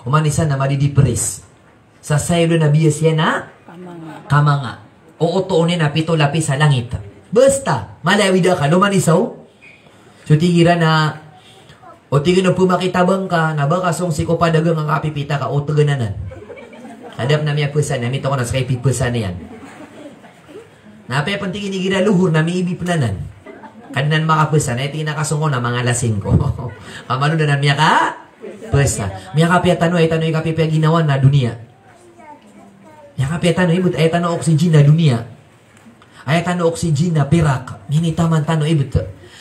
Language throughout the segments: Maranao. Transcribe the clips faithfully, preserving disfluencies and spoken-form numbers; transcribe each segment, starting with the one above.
Oman i isa na madidiperis. Sa saya dn a bias iyan a kamanga. Kamanga. O oto onin a pito lapis sa langit. Basta, mala i awid a akal, oman i isa o. So tig iran a, o tig iyan o pemakitabang ka, na ba ka song sii ko padagang a kapipita ka, o tegan anan. Adap na miyapesan, na mito ko na seka i pipesan iyan. Na apiya pen tig iyan igira lohor na miibi pen anan. Ka di nan makapesan, na tig iyan a kasong ko na mangalasing ko. Kamalo da na miyaka-, pesan. Miyakapiya tano, aya tano i kapipiya ginawa na doniya. Miyakapiya tano, ibet, aya tano oxygen na doniya. Aya tano oxygen na pirak. Minitaman tano, ibet.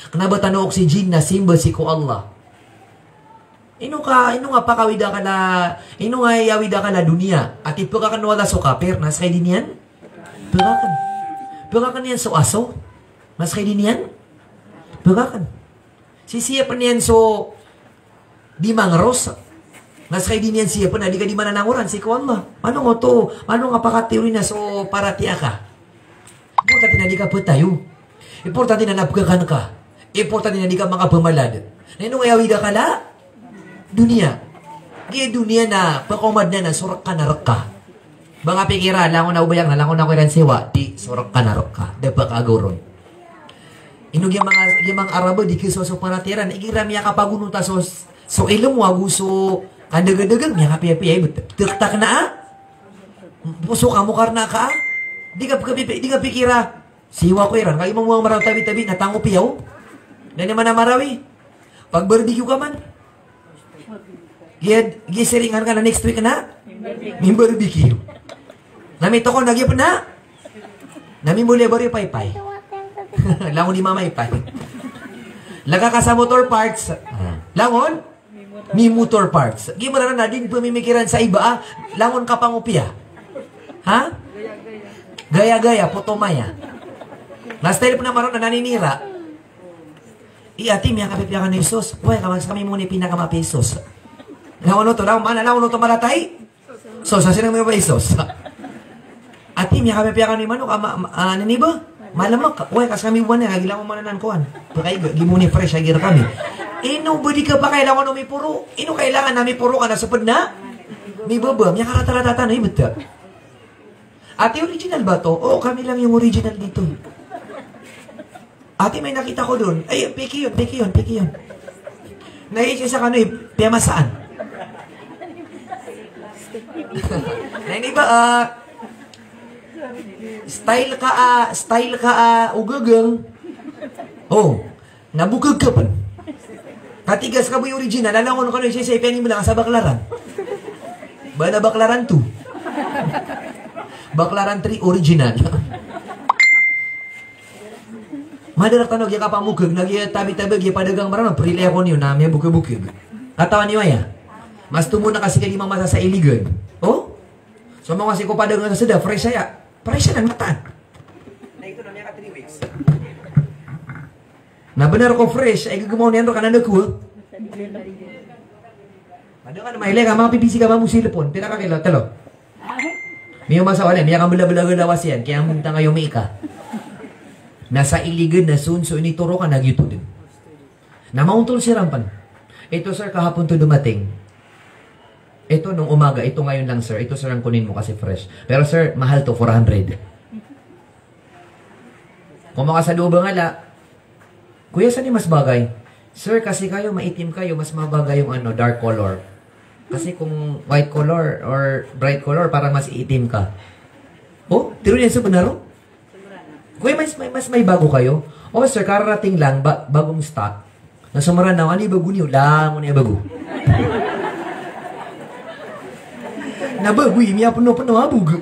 Kena ba tano oxygen na simba sii ko Allah. Ino ka, ino nga pakawid akal a, ino nga iyawid akal a doniya. Ati pekaken o Allah so kapir, na seka i di niyan pekaken. Pekaken iyan so aso, na seka i di niyan pekaken. Sisiyapen iyan so di mangeros, na seka i di niyan siyapen a di ka di mananangoran sii ko Allah. Mano nga oto, mano nga pakatiyori na so paratiyaya ka. Importante na di ka petayo. Importante na pekaken ka. Importante na di ka makapemalad. Na ino nga iyawid akal a doniya. Giya doniya na pekaoma den anan so reka na reka. Ba nga pikira, langon a obayak na, langon ako iran sewa, di so reka na reka. Da pekagaw ron. Ino giya manga, giya manga Arab, di kiso so paratiyaya iran, igira miyakapagonota so, so ilmo ago so kandagadagan, miyakapiyapiya, ibet. Tektak na a. Poso ka mo karna ka a. Di ka pekapipi, di ka pikira. Siwa ko iran, kagiya mambo a maraw tabi-tabi na tango piyaw. Na ini mana marawi. Pag-barbecue ka man. Giya, giya siringan ka na next week na. Mimbarbikiyo. Na mitoko na giya pena. Na mimboli a bari paypay. Langon i mamaypay. Laga ka sa motor parts. Langon? Mi motor parts. Giya maranan na di pemimikiran sa iba a, langon kapangopiya. Ha? Gaya-gaya, potomaya. Na style pena maranan na naninira. I ati, miyakapipiya kano i sos. Wai, kaman sa kami moni pinakamapiya i sos. Langon oto, langon mana, langon oto malatay. So, sa sinang mi ba i sos? Ati, miyakapipiya kano i manok, ama, ma, ah, nini ba? Malemek. Wai, kas kami buwan iyan, kagiya langon mana nan kowan. Pekaiga, gimoni fresh, agir kami. Ino ba di ka pakailangan o miporo? Ino kailangan a miporo ka na seped na mibaba, miyakaratarata tano, ibet. Ati, original ba to? Oo, kami lang yung original dito. Ati, may nakita ko doon. Ay, piki yun, piki yun, piki yun. Naisip sa kano, eh, piyamasaan. Na ini ba, ah, style ka, ah, style ka, ah, ogagang. Oh, nabukag ka pen. Katigas ka bo i original, alangon kano isa-isa i piyanimbilang sa Baclaran. Ba na Baclaran two. Baclaran three original. Madarak tano giya kapamokeg, na giya tabi-tabi, giya padagang marano, prilay ako niyo na miyabokebokeg. Katawan niyo aya? Mas tomo na kasi kay di mamasa sa iligan. Oh? So, mga kasi ko padagang sa seda, fresh aya. Fresh na, mataan. Na ito na, miyaka three weeks. Na benar ko fresh, ay gagamaw niyan ro ka na nagkuha. Madagang na mailay ka, mga pipisi ka, mamusilpon. Pira ka kilo? Telo. Miyo masa wala, miyakambela-bela lawas iyan, kiyambong tanga iyo mika. Na sa iligan na sunso ini toro ka na giyoto den. Na maontol siran pen. Ito, sir, kahapon to dumating. Ito nung umaga, ito ngayon lang, sir. Ito, sir, ang kunin mo kasi fresh. Pero, sir, mahal to, four hundred. Kung makasalubo nga la, "Kuya, saan yung mas bagay?" "Sir, kasi kayo, maitim kayo, mas mabagay yung ano, dark color. Kasi kung white color or bright color, parang mas iitim ka." Oh, tiro niyan sa benar, oh. "Kuya, mas, may, mas may bago kayo?" "Oh, sir, kararating lang, ba, bagong stock." Na so Maranao, "Ano yung bago niyo?" "Langon yung bago." Na bago, eh, miyapuno-puno, ah, bago.